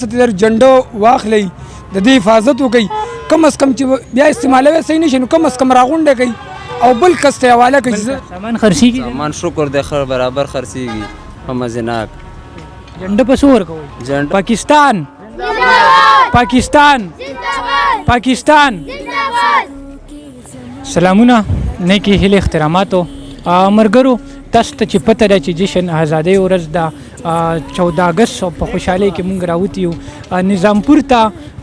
ته جنډه واخلئ، د دې حفاظت وکړئ، کم از کم چې بیا استعمالوي صحیح نشي نو کم از کم راغونډه کوي او بل کس ته حواله کوي. سامان خرڅېږي؟ سامان شکر دی ښه برابر خرڅېږي، په مزیناک. جنډه په څو ورکوئ؟ جنډه پاکستان، پاکستان، پاکستان. سلامونه، نیکې هیلې، احتراماتو مرګرو، تاسو ته چې پته ده چې جشن ازادۍ ورځ ده، 14 اګست، په خوشحالۍ کې مونږ راوتي یو نظامپور ته.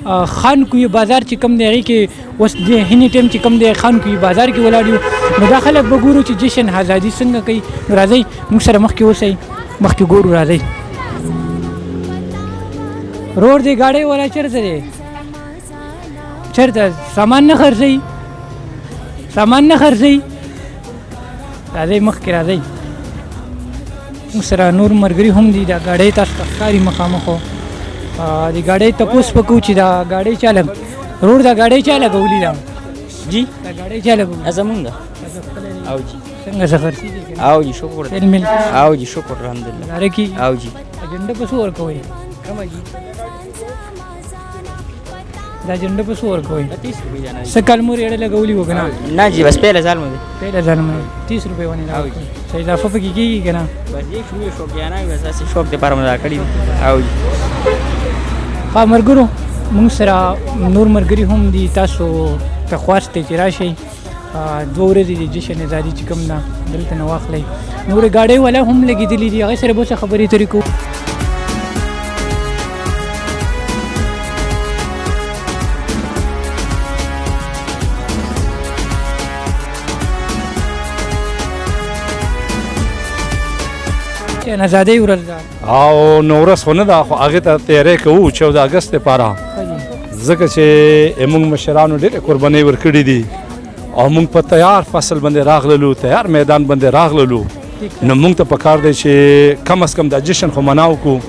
خان کوی بازار چې کوم دی هغې کې اوس د هینې ټایم چې کوم دی خان کوی بازار کې ولاړ یو. نو دا خلک به ګورو چې جشن ازادي څنګه کوي. نو راځئ موږ سره مخکې اوسئ، مخکې ګورو. راځئ رور دی ګاډۍ والا چېرته دی؟ چېرته سامان نه خرڅوي؟ سامان نه خرڅوي؟ راځئ مخکې راځئ، موږ سره نور ملګري هم دي. دا ګاډۍ تاسو ته ښکاري مخامخ، د ګاډۍ تپوس به کوو چې دا ګاډۍ چا لګ رور دا ګاډۍ چا لګولي ده؟ جی، دا ګاډۍ چا لګولي؟ زمونږ ده. او جی، څنګه څه خرڅېږي؟ او جی، شکر. سیل میل؟ او جی، شکر الحمدلله. لاره کېږي؟ او جی. اجنډا په څو ورکوئ؟ کومه جی؟ دا جنډه په څو ورکوئ؟ 30 روپۍ جنا. څه کال مو ریړه لګولي وو که نه؟ نه جی، بس پهله ځل مو دی. پهله ځل مو 30 روپۍ ونې څه اضافه پکې کېږي که نه؟ بس یې شو شوقیانه، بس هسې شوق دپاره مو دا کړي. او جی. ښه ملګرو، موږ سره نور ملګري هم دي. تاسو ته خواست دی چې راشئ، 2 ورځې د جشن ازادي چې کوم ده دلته نه واخلئ. نورې ګاډۍ والا هم لګېدلي دي، هغې سره به څه خبرې اترې کوو. ازادۍ ورځ ده او نو ورځ خو نه ده، خو هغې ته تیاری کوو 14 اګست لپاره، ځکه چې موږ مشرانو ډېرې قربانۍ ورکړي دي او موږ په تیار فصل باندې راغللو، تیار میدان باندې راغللو. نو موږ ته پکار دی چې کم از کم دا جشن خو مناو کو،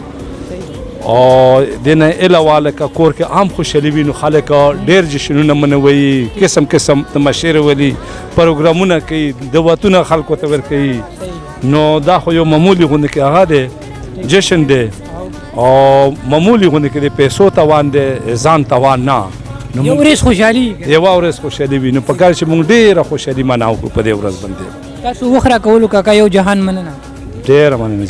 او دې نه علاوه لکه کور کې عام خوشحالي وي، نو خلک ډېر جشنونه منوي، قسم قسم تماشې ولي، پروګرامونه کوي، دعوتونه خلکو ته ورکوي. نو دا خو یو معمولي غوندې کې هغه دی جشن دی، او معمولي غوندې کې د پیسو توان دی، ځان توان نه. یو ورځ خوشحالي، یوه ورځ خوشحالي وي، نو پکار چې موږ ډېره خوشحالي مناو کړو په دې ورځ باندې. تاسو وخت راکولو کاکا، یو جهان مننه. ډېره مننه.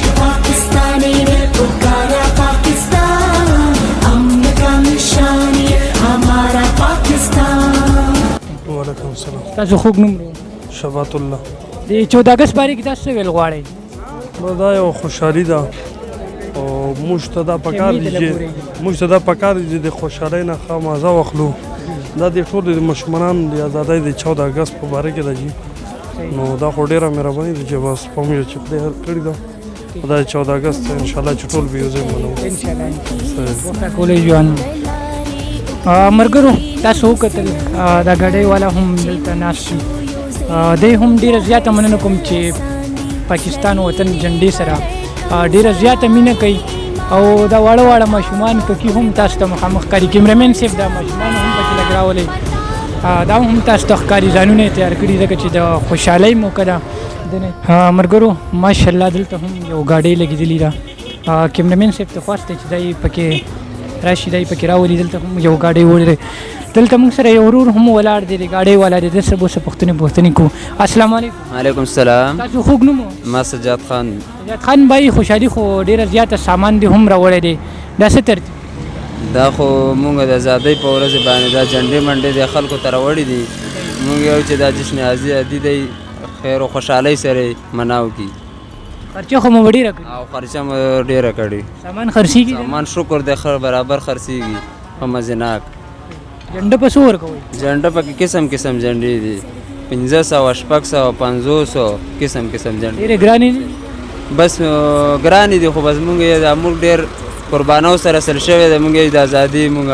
وعلیکم السلام. تاسو خوږ نوم؟ شبات الله. د 14 اګست باره کې تاسو څه ویل غواړئ؟ نو دا یو خوشحالي ده او موږ ته دا پکار دي چې موږ ته دا پکار دي چې د خوشحالۍ نه ښه مزه واخلو. دا د ټولو د مشمنان د ازادۍ د 14 اګست په باره کې ده جي. نو دا خو ډېره مهرباني ده چې بس په موږ چې خدای هر کړې ده. دا 14 اګست انشاءالله چې ټول به یو ځای منو انشاءالله. کولی ژوند. مرګرو، تاسو وکتل دا ګاډۍ والا هم دلته ناست دي. دی هم ډېره زیاته مننه کوم چې پاکستان وطن جنډې سره ډېره زیاته مینه کوي، او دا واړه واړه ماشومان پکې هم تاسو ته مخامخ ښکاري. کیمرمین صاحب، دا ماشومان هم پکې لږ راولئ. دا هم تاسو ته ښکاري، ځانونه یې تیار کړي ځکه چې د خوشحالۍ موقع ده. مرګرو، ماشاءالله دلته هم یو ګاډۍ لګېدلې ده. کیمرمین صاحب ته خواست دی چې دی پکې راشي، دی پکې راولي. دلته هم یو ګاډۍ وړي. دلته موږ سره یو ورور هم ولاړ دی، د ګاډۍ والا دی. ده سره به څه پوښتنې کوو. السلام علیکم. وعلیکم السلام. تاسو خوږ نوم؟ ما سجاد خان. سجاد خان بھائی، خوشحالي خو ډېره زیاته، سامان دې هم راوړی دی، دا څه ترتیب؟ دا خو مونږ د ازادۍ په ورځ باندې دا جنډې منډې د خلکو ته راوړي دي. مونږ یو چې دا جشن ازادي دی، خیر او خوشحالۍ سره مناو کی. خرچه خو مو ډېره کړې؟ او خرچه مو ډېره کړې. سامان خرڅېږي؟ سامان شکر دی ښه برابر خرڅېږي، په مزیناک. جنډه په څو ورکوئ؟ جنډه پکې قسم قسم جنډې دي، 500، 600، 500، قسم قسم جنډې. ډېرې ګرانې دي؟ بس ګرانې دي، خو بس مونږ یې دا موږ ډېر قربانو سره سل شوی دی. مونږ یې د ازادي مونږ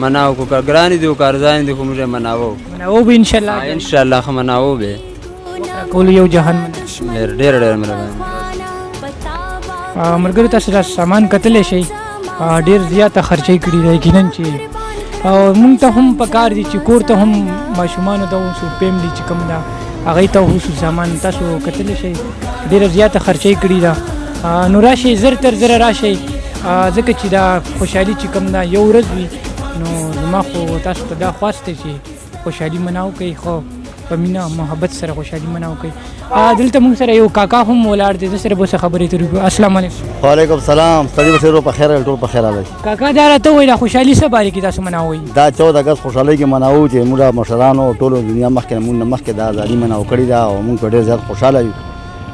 مناو کو، که ګرانې دي او که ارزانې دي، خو موږ یې مناوو. مناوو به انشاءالله. انشاءالله ښه مناوو به. کول یو جهان مننه. ډېره ډېره مهرباني. ملګرو، تاسو دا سامان کتلی شئ، ډېر زیاته خرچه یې کړې ده یقیناً چې او مونږ ته هم پکار دي چې کور ته هم ماشومانو ته اوسو، فیملی چې کوم ده هغې ته اوسو. سامان تاسو کتلی شئ، ډېره زیاته خرچه یې کړې ده. نو راشئ، زر تر زره راشئ. ځکه چې دا خوشحالي چې کوم ده یو ورځ وي، نو زما خو تاسو ته دا خواست دی چې خوشحالي مناو کوي، خو په مینه محبت سره خوشحالي مناو کوي. دلته موږ سره یو کاکا هم ولاړ دی، زه سره به څه خبرې اترې وکړو. السلام علیکم. وعلیکم سلام. ستړي بشیرو، په خیر ټول په خیر راغلی. کاکا دا راته ووایي دا خوشحالي څه باره کې تاسو مناوئ؟ دا 14 اګست خوشحالۍ کې مناوو چې موږ مشرانو ټولو دنیا مخکې موږ نه مخکې دا ازادي مناو کړې ده، او موږ په ډېر زیات خوشحاله یو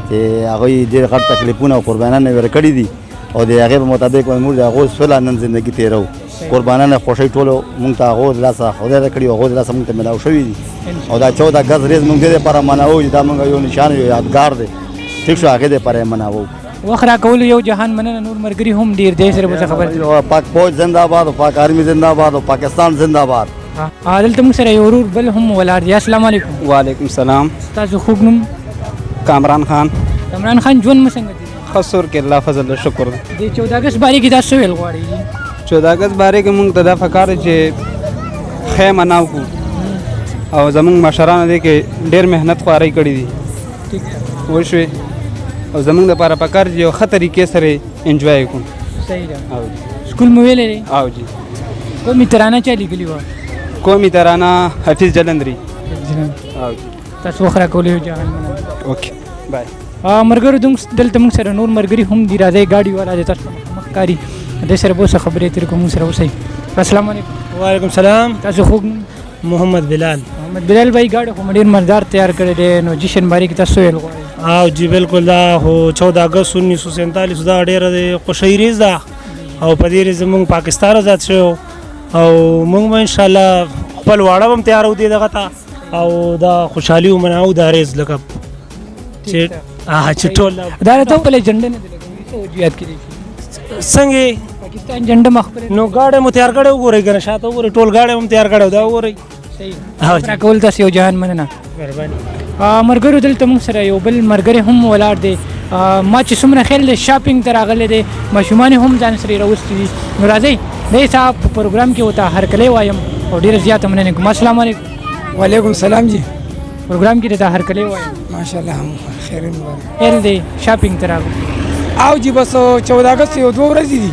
چې هغوی ډېر غټ تکلیفونه او قربانیان یې ورکړي دي، او د هغې په مطابق موږ د هغو سوله نن زندګي تېروو. قربانان خوښۍ ټولو موږ ته هغو د لاسه خدای راکړي او هغو د لاسه موږ ته میلاو شوي دي، او دا 14 اګست ورځ موږ دې لپاره مناوو چې دا موږ یو نشان یو یادګار دی، ټیک شو، هغې دپاره یې مناوو. وخت راکولو یو جهان مننه. نور ملګري هم ډېر دی سره به څه خبرې. پاک فوج زنده باد، پاک آرمي زنده باد، پاکستان زنده باد. دلته موږ سره یو ورور بل هم ولاړ دی. السلام علیکم. وعلیکم السلام. ستاسو خوږ نوم؟ کامران خان. کامران خان، ژوند مو څنګه دی؟ ښه سور کې الله فضل شکر. د 14 اګست باره کې تاسو څه ویل غواړئ؟ 14 اګست باره کې موږ ته دا پکار دی چې ښه مناو کړو، او زموږ مشرانو دې کې ډېر محنت خوارۍ کړي دي، وشوې، او زموږ دپاره پکار دی یو ښه طریقې سره انجوای کړو. صحیح ده. سکول مو ویلی دی؟ او جی. قومي ترانه چا لیکلې وه؟ قومي ترانه حفیظ جلندري. او جی. تاسو وخت راکولو یو جهان مننه. okay bye. ملګرو دلته موږ سره نور ملګري هم دي. راځئ ګاډي والا دی تاسو ته مخامخ ښکاري، دې سره به اوس خبرې اترې کوو، موږ سره اوسئ. السلام علیکم. وعلیکم سلام. تاسو خوږ نوم؟ محمد بلال. محمد بلال بھائی، ګاډی خو مو ډېر مزدار تیار کړی دی، نو جشن باره کې تاسو څه ویل غواړئ؟ او جی بالکل، دا خو 14 اګست 1947 دا ډېره د خوښۍ ورځ ده، او په دې ورځ زموږ پاکستان ازاد شو، او موږ به انشاءالله خپل واړه به هم تیارو دې دغه ته، او دا خوشحالي ومناو دا ورځ لکه چې ټول دا راته وویل جنډه نه دی لګولې، څه وجوهات کې دی؟ څنګه پاکستان جنډه ما خپله نو ګاډی مو تیار کړی وګورئ که نه، شاته وګورئ ټول ګاډی مو تیار کړی، دا وګورئ. صحیح. راکول تاسو یو جهان مننه. مهرباني. ملګرو دلته موږ سره یو بل ملګری هم ولاړ دی. ما چې څومره خیال دی شاپینګ ته راغلی دی، ماشومان یې هم ځان سره راوستي دي، نو راځئ دی صاحب په پروګرام کې ورته هرکلی وایم او ډېره زیاته مننه کوم. السلام علیکم. وعلیکم سلام جی. پروګرام کې درته هرکلی وایم. ماشاءالله خیر مبارک. خیال دی شاپینګ ته راغلی؟ او جی بس 14 اګست یو دوه ورځې دي،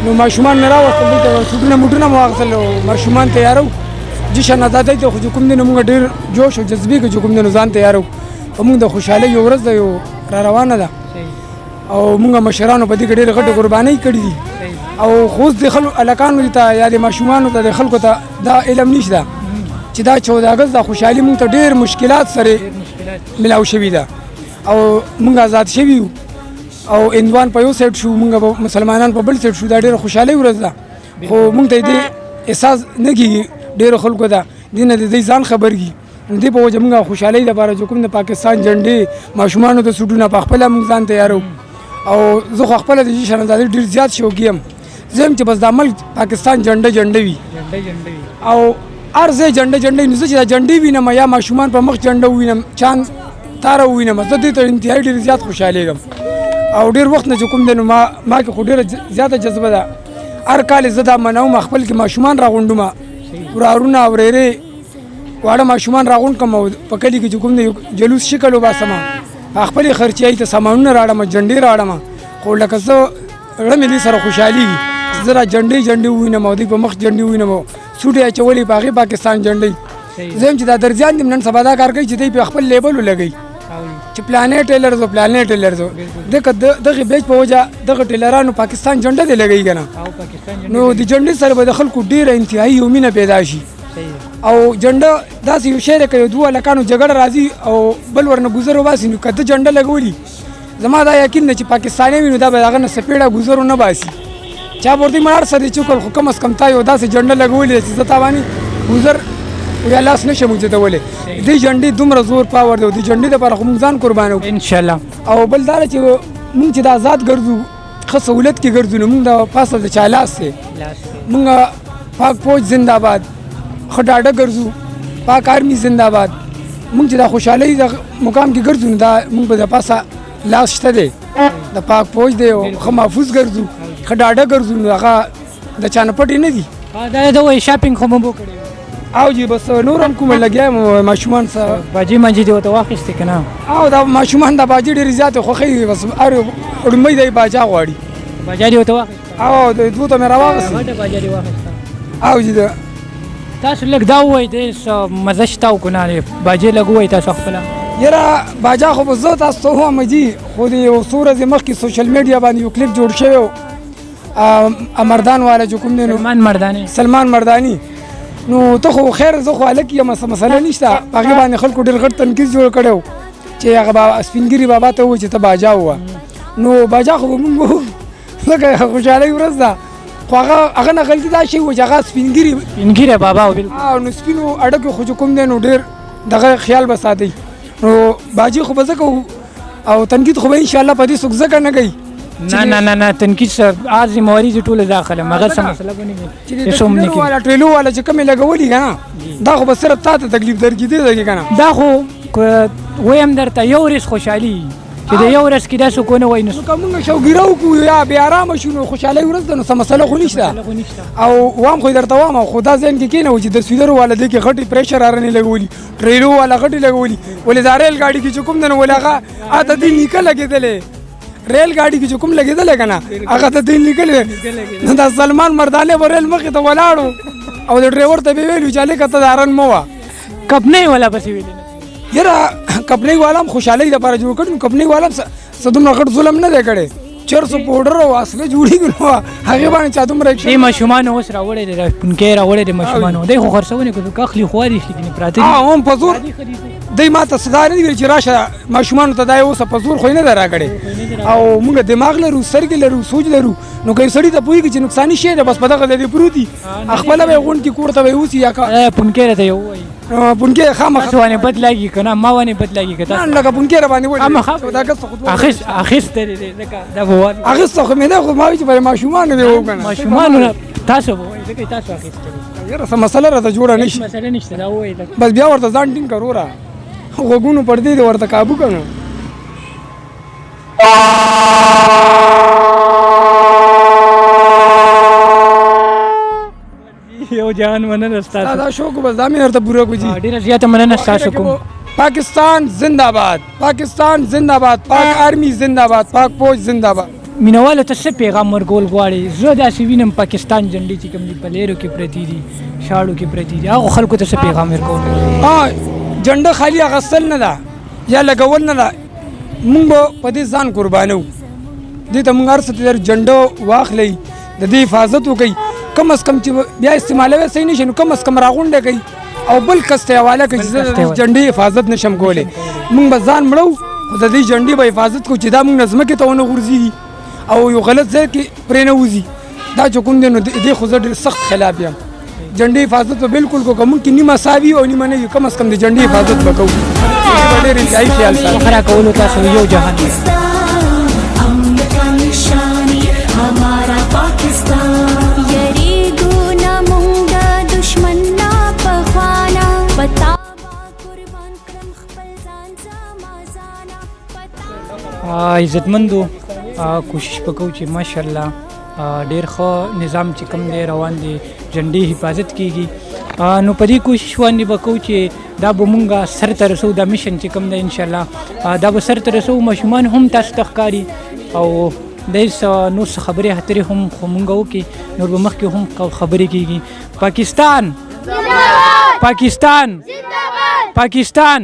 نو ماشومان مې راوستل دلته، سوټونه موټونه مو واخیستل او ماشومان تیارو جشن ازادۍ ته. خو چې کوم دی نو موږ ډېر جوش او جذبې کې چې کوم دی نو ځان تیارو، په موږ د خوشحالۍ یو ورځ ده، یو را روانه ده، او موږ مشرانو په دې کې ډېرې غټې قربانۍ کړې دي، او خو اوس د خلکو هلکانو ته یا د ماشومانو ته د خلکو ته دا علم نشته چې دا 14 اګست د خوشحالي موږ ته ډېر مشکلات سره ملاو شوي ده، او موږ ازاد شوي یو، او هندوان په یو سایډ شو، موږ مسلمانان په بل سایډ شو. دا ډېره خوشحالۍ ورځ ده، خو موږ ته دې احساس نه کېږي ډېرو خلکو ته، دې نه د دوی ځان خبر کړي. نو دې په وجه موږ خوشحالۍ دپاره چې کوم د پاکستان جنډې ماشومانو ته سوټونه په خپله موږ ځان تیارو، او زه خو خپله د جشن ازادۍ ډېر زیات شوقي یم. زه یم چې بس دا ملک پاکستان جنډه جنډه وي، او هر ځای جنډه جنډه وي. نو زه چې دا جنډې وینم یا ماشومان په مخ جنډه ووینم، چاند تاره ووینم، زه دې ته انتهایي ډېر زیات خوشحالېږم. او ډېر وخت نه چې کوم دی نو ما کې خو ډېره زیاته جذبه ده. هر کال زه دا منوم، خپل کې ماشومان راغونډوم، ورارونه ورېرې واړه ماشومان راغونډ کړم، او په کلي کې چې کوم دی جلوس شکل وباسم، خپلې خرچې ته سامانونه راړم، جنډې راړم، خو لکه زه زړه مې دې سره خوشحالېږي چې زه را جنډې جنډې ووینم او دوی په مخ جنډې ووینم، سوټې اچولې په هغې پاکستان جنډې. زه یم چې دا درزیان دي نن سبا دا کار کوي چې دوی په خپل لیبل ولګوي چې پلانې ټیلر زو پلانې ټیلر زو، دغه دغه بیچ په وجه دغه ټیلرانو پاکستان جنډه دی لګوي که نه، نو د جنډې سره به د خلکو ډېره انتهایي یو مینه پیدا شي. او جنډه داسې یو شی دی که یو دوو هلکانو جګړه راځي او بل ورنه ګوزر وباسي، نو که ده جنډه لګولي زما دا یقین دی چې پاکستانی وي نو دا به د هغه نه څپېړه ګوزر ونه باسي. چا به ورته هر څه دې چې وکړل، خو کم از کم تا یو داسې جنډه لګولې ده چې زه تا باندې ګوزر یا لاس نه شم اوچتولی. دې جنډې دومره زور پاور دی، او دې جنډې دپاره خو موږ ځان قربانوو انشاءالله. او بل دا چې موږ چې د ازاد ګرځو، ښه سهولت کې ګرځو، نو موږ د پاسه د چا لاس دی. موږ پاک فوج زنده باد، ښه ډاډه ګرځو، پاک آرمي زنده باد. موږ چې د خوشحالۍ د مقام کې ګرځو، نو دا موږ به د پاسه لاس شته دی، د پاک فوج دی، او ښه محفوظ ګرځو، ښه ډاډه ګرځو، نو هغه د چا نه پټې نه دي. دا د وایي شاپینګ خو مو کړی؟ او جی بس نور هم کومه لګیا یم، ماشومان سره باجې ماجې دې ورته واخیستې که نه؟ او دا ماشومان دا باجې ډېرې زیاتې خوښوي، بس هر یو ړومبی دی باجا غواړي. باجا دې ورته واخیسته؟ او د دوو ته مې راواخیسته. غټه باجا دې واخیسته. او جي ده. تاسو لږ دا ووایئ، د څه مزه شته او که نه؟ باجې لږ ووایئ تاسو خپله. یاره باجا خو به زه تاسو ته ووایم جي، خو د یو څو ورځې مخکې سوشل میډیا باندې یو کلیپ جوړ شوی و، مردان والا چې کوم دی نو سلمان مرداني. سلمان مرداني. نو ته خو خیر، زه خو هلک یم، څه مسله نشته. په هغې باندې خلکو ډېر غټ تنقید جوړ کړی و چې هغه سپینګیري بابا ته ووایي چې ته باجا ووه. نو باجا خو به مونږ وو، ځکه خوشحالۍ ورځ ده، خو هغه نه غلطي دا شوې وه چې هغه سپینګیري سپینګیری بابا و. بالکل. نو سپینو اډکو خو چې کوم دی نو ډېر دغه خیال به ساتئ. نو باجي خو به ځکه او تنقید خو به انشاءالله په دې څوک ځکه نه کوي. نه نه نه نه، تنقید څه آ ذمهواري چې ټوله زه اخلم، هغه څه مسله به نه وي. چې د ټریلو والا ټریلو والا چې کومې لګولي که نه، دا خو به صرف تا ته تکلیف درکړي دې ځای کې که نه. دا خو وایم درته یو ورځ خوشحالي چې د یو ورځ کې داسې کو نه وای. نو که موږ شوګیره وکړو یا بې ارامه شو نو خوشحالۍ ورځ ده، نو څه مسله خو نشته. او وام خو یې درته وایم، خو دا ذهن کې کېنوو چې د سویدرو والا دې کې غټې پریشر ارنې لګولي، ټریلو والا غټې لګولي، ولې دا ریل ګاډي کې چې کوم دی نو ولې هغه هغه دې نیکه لګېدلی، ریل ګاډي کې چې کوم لګېدلی که نه هغه ته دې لیکلی. نو دا سلمان مردانې به ریل مخې ته ولاړو او د ډریور ته به یې ویلو چې هلکه ته دا رن مه وه. کپنۍ والا پسې ویلې. یاره کپنۍ والا هم خوشحالۍ دپاره جوړ کړي، نو کپنۍ والا هم څه دومره غټ ظلم نه دی کړی. چرس پوډر او اصلي جوړېږي نو هغې باندې چا دومره دې ماشومانو اوس راوړی دی، دا پونکی راوړی دی ماشومانو، دی خو خرڅونې که څوک اخلي خو اخلي کنې پراته دي. هم په زور دی ما ته څه دا نه دي ویلي چې راشه ماشومانو ته دا یې اوسه، په زور خو یې نه ده راکړی. او موږ دماغ لرو، سترګې لرو، سوچ لرو، نو که یو سړي ته پوهېږي چې نقصاني شی دی بس په دغه ځای دې پروت دي، خپله به یې غونډ کړي کور ته به یې وڅي. یا که پونکی راته یې ووایي. پونکی خامخا تاسو باندې بد لګي که نه؟ ما باندې بد لګي که تاسو؟ نه، لکه پونکی را باندې وایي. خامخا دا کس خو دوه اخیستی دی، ځکه دا به وایي. اخیسته خو مې نه، خو ما وایي چې پر ماشومانو دې وکړه. ماشومانو نه تاسو به وایي، ځکه تاسو اخیستی دی. یاره څه مسله راته جوړه نه شي. مسله نشته، دا ووایي. بس بیا ورته ځان ټینګ کړه وروره، غوږونو پر دې دې ورته قابو کړه. نو یو جهان مننه ستاسو. دا شوق بس دا مې درته پوره کړو جي. ډېره زیاته مننه ستاسو کوم. پاکستان زنده باد، پاکستان زنده باد، پاک آرمي زنده باد، پاک فوج زنده باد. مینوالو ته څه پیغام ورکول غواړي؟ زه داسې وینم پاکستان جنډې چې کوم دي په لیرو کې پرتې دي، شاړو کې پرتې دي، هغو خلکو ته څه پیغام ورکول؟ جنډه خالي اخیستل نه ده یا لګول نه ده، موږ به په دې ځان قربانوو. دې ته موږ هر څه تیار، جنډه واخلئ، د دې حفاظت وکړئ، کم از کم چې بیا استعمالوي صحیح نه شي نو کم از کم راغونډه کړئ او بل کس ته حواله کړئ چې زه د دې جنډې حفاظت نشم کولی. موږ به ځان مړو خو د دې جنډې به حفاظت کوو چې دا موږ نه ځمکې ته ونه غورځېږي او یو غلط ځای کې پرې نه وځي. دا چې کوم دی نو دې خو زه ډېر سخت خلاف یم. جنډې حفاظت به بالکل کوو، که موږ کې نیمه ساه وي او نیمه نه وي، کم از کم د جنډې حفاظت به کوو. ډېر انتهایي خیال ساتو. خرا کولو تاسو یو جهان. عزتمندو کوشش وکړو چې ماشاءالله ډیر ښه نظام چې کوم دی روان دی، جنډې حفاظت کیږي. نو په دې کوشش باندې به کوو چې دا به مونږ سر ته رسوو، دا میشن چې کوم دی انشاءالله دا به سر ته رسوو. ماشومان هم تاسو ته ښکاري او د هېڅ نور څه خبرې اترې هم خو مونږ وکړي، نور به مخکې هم خبرې کیږي. پاکستان، پاکستان، پاکستان.